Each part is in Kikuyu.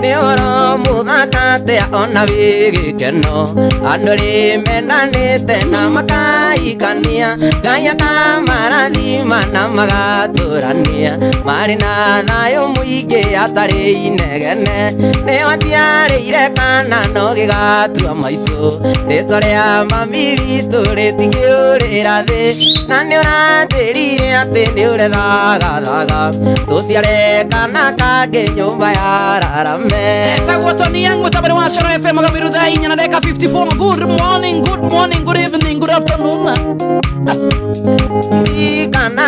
Nĩ ũhoro mũthaka atĩa ona wĩ gĩkeno, andũ rĩ mendanĩte na makaikania, Ngai akamarathima na magatũrania, marĩ na thayũ mũingĩ atarĩ inegene. Nĩ watiarĩire kana no gĩgatua maitũ, rĩtwa rĩa mami witũ rĩtingĩũrĩra thĩ, na nĩ ũranjĩrire atĩ nĩ ũrethagathaga tũciare kana kangĩ nyũmba ya rarame. Etagwo Tony Young, mutabani wa Coro FM, gabiru thaa 4 na ndagĩka 54. Good morning, good morning, good evening, good afternoon. Ririkana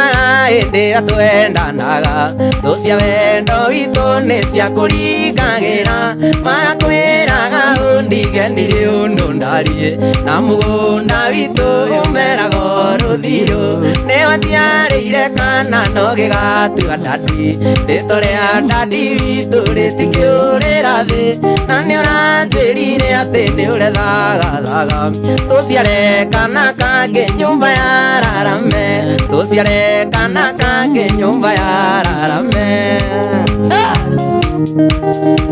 hĩndĩ ĩrĩa twendanaga, thũ cia wendo witũ nĩ ciakũringagĩra, makwĩraga ũndige ndirĩ ũndũ ndariĩ, na mũgũnda witũ ũmeraga rũthiũ. Nĩ waciarĩire kana no gĩgatua ndadi, rĩtwa rĩa ndadi witũ rĩtingĩũrĩra thĩ, na nĩ ũranjĩrire atĩ nĩ ũrethagathaga tũciare kana kangĩ nyũmba ya rarame, tũciare kana kangĩ nyũmba ya rarame.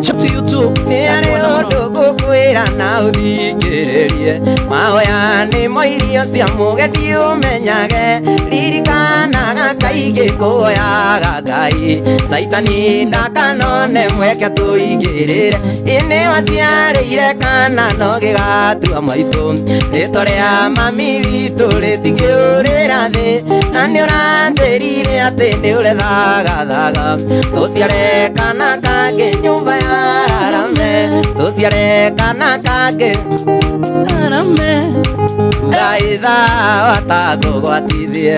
Shout to you too. Nĩ arĩ ũndũ ngũkwĩra na ũthikĩrĩrie, mahoya nĩmo irio cia mũgendi ũmenyage, ririkanaga kaingĩ kũhoyaga Ngai, caitani ndakanone mweke tũingĩrĩre. Ĩ nĩ waciarĩire kana no gĩgatua maitũ, rĩtwa rĩa mami witũ rĩtingĩũrĩra thĩ, na nĩ ũranjĩrire atĩ nĩ ũrethagathaga tũciare kana kangĩ nyũmba ya rarame, tũciare kana kangĩ Arame. Ngai thawa tangũgwatithie,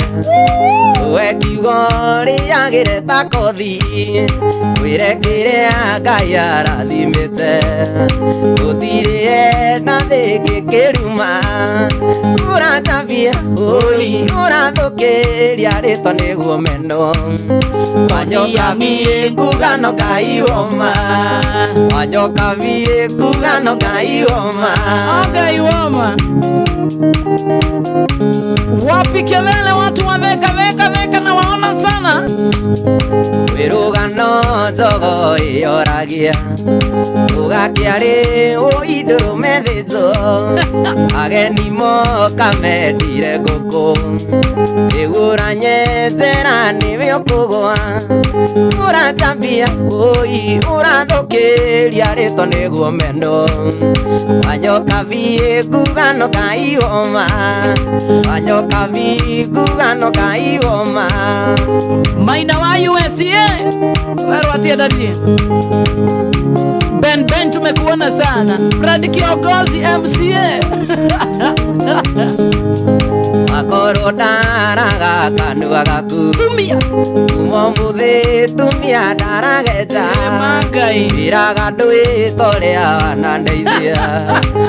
we kiugo rĩagĩre ta kothi, wĩre kĩrĩa Ngai arathimĩte, gũtirĩ na thĩngĩ kĩruma, ũratambia ũi ũrathũkĩria rĩtwa nĩguo meno, wanyoka biĩ ngugano Ngai woma, wanyoka biĩ ngugano Ngai woma. Ngai woma. Wapi kelele watu wa Theka, Theka, Theka na waona sana. Wĩrũgano njogo ĩyoragia, ũgakĩarĩ ũindũrũme thĩnjwo, ageni moka mendire ngũkũ, ĩgũranye njera nĩwe ũkũgwa, ũratambia ũi ũrathũkĩria rĩtwa nĩguo mendo, wanyoka biĩ ngugano Ngai woma, wanyoka biĩ ngugano Ngai woma. Maina wa USA. Wewe watia dadi. Ben Ben, tumekuona sana. Fred Kiongozi MCA. Makorwo ndaraga kanua gaku. Tumia. Kuma mũthĩ tumia ndarageja. Ngai. Wĩraga ndwĩta ũrĩa wanandeithia,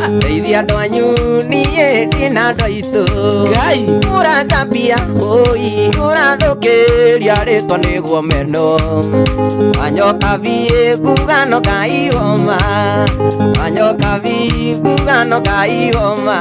ndeithia andũ anyu niĩ ndina andũ aitũ. Ngai. Ũratambia ũi ũrathũkĩria rĩtwa nĩguo meno, wanyoka biĩ ngugano Ngai woma, wanyoka biĩ ngugano Ngai woma.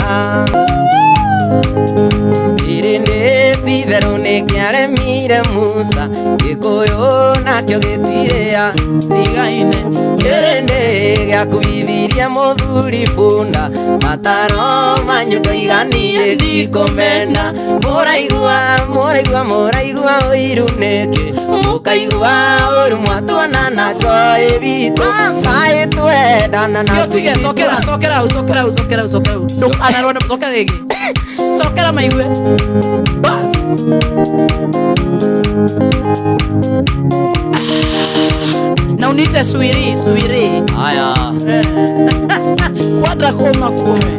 Ĩrĩ nĩ ti-itherũ nĩkĩaremire Musa, Gĩkũyũ nakĩo gĩtirĩa Tigaine. Kĩrĩ nĩ gĩakuithirie mũthuri bunda, mataro manyu ndoiganiĩ ndikũmena, mũraigua mũraigua mũraigua ũiru nĩkĩ, mũkaigua ũru mwatuona na joy witũ, kaĩ twendana na Yo sige, sokera, sokera, sokera, sokera, sokera. Ndukanarone, sokera rĩngĩ. Sokera maigue. Bas. Na unite swiri, swiri. Aya. Kwadra kũma kũme.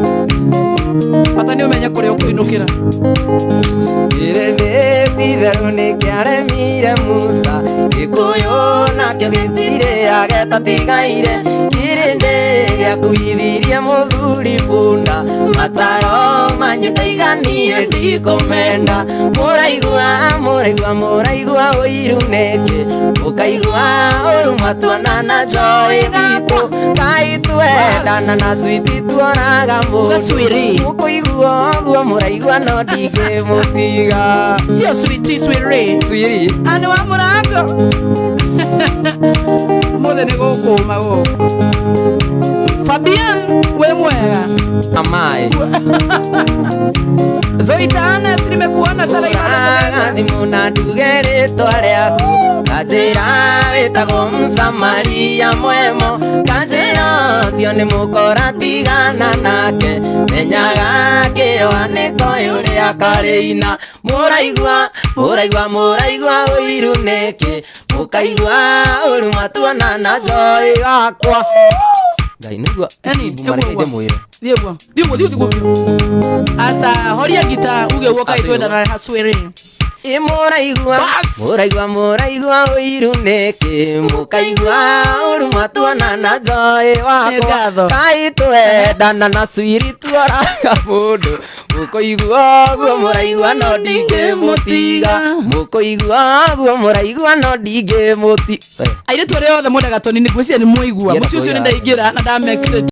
Bata nĩ ũmenye kũrĩa ũkũinũkĩra. Ĩrĩ nĩ ti-itherũ nĩkĩaremire Musa, Gĩkũyũ nakĩo gĩtirĩa gĩtatigaire, kĩrĩndĩ gĩakuithirie mũthuri bunda, mataro manyu ndaiganiĩ ndikũmenda, mũraigua mũraigua mũraigua ũiru nĩkĩ, mũkaigua ũru mwatuona na joy witũ, kaĩ twendana na switi tuonaga mũndũ, Swiri. mũkũigua ũguo mũraigua no ndingĩmũtiga. Sio switi, swiri. Swiri. Andu wa mũrango. Ũmũthĩ nĩ gũkũma gũkũ. Fabian, wĩ mwega? Amaĩ. Thoita Ernest, nimekuona sana. Ũraga thimũ na nduge rĩtwa rĩaku, kanjĩra wĩtagwo Msamaria mwemo, kanjĩra ũcio nĩ mũkora, tigana nake, menyaga kĩoa nĩkoĩ ũrĩa karĩina. Mũraigua, mũraigua, mũraigua ũiru nĩkĩ? Mũkaigua ũru matuona na njoĩ wakwa. Ngai nĩgua. Yani, mareke ndĩmwĩre. Thiĩ ũguo, thiĩ ũguo, thiĩ ũguo biũ. Asa horia ngita uge ũguo kaĩ twendana haswere. Ĩ mũraigua. Bas! Mũraigua, mũraigua ũiru nĩkĩ? Mũkaigua ũru matuona na njoĩ Nĩ wakwa. ngatho. Kaĩ twendana na swiri tuoraga mũndũ. Mũkũigua ũguo mũraigua no ndingĩmũtiga, mũkũigua ũguo mũraigua no ndingĩmũtiga. Airĩtu arĩa othe mwendaga tũnini, ngwĩciria nĩ mwaigua. Ndienda Mũciĩ ũcio nĩ kuoya. ndaingĩra na ndamekire.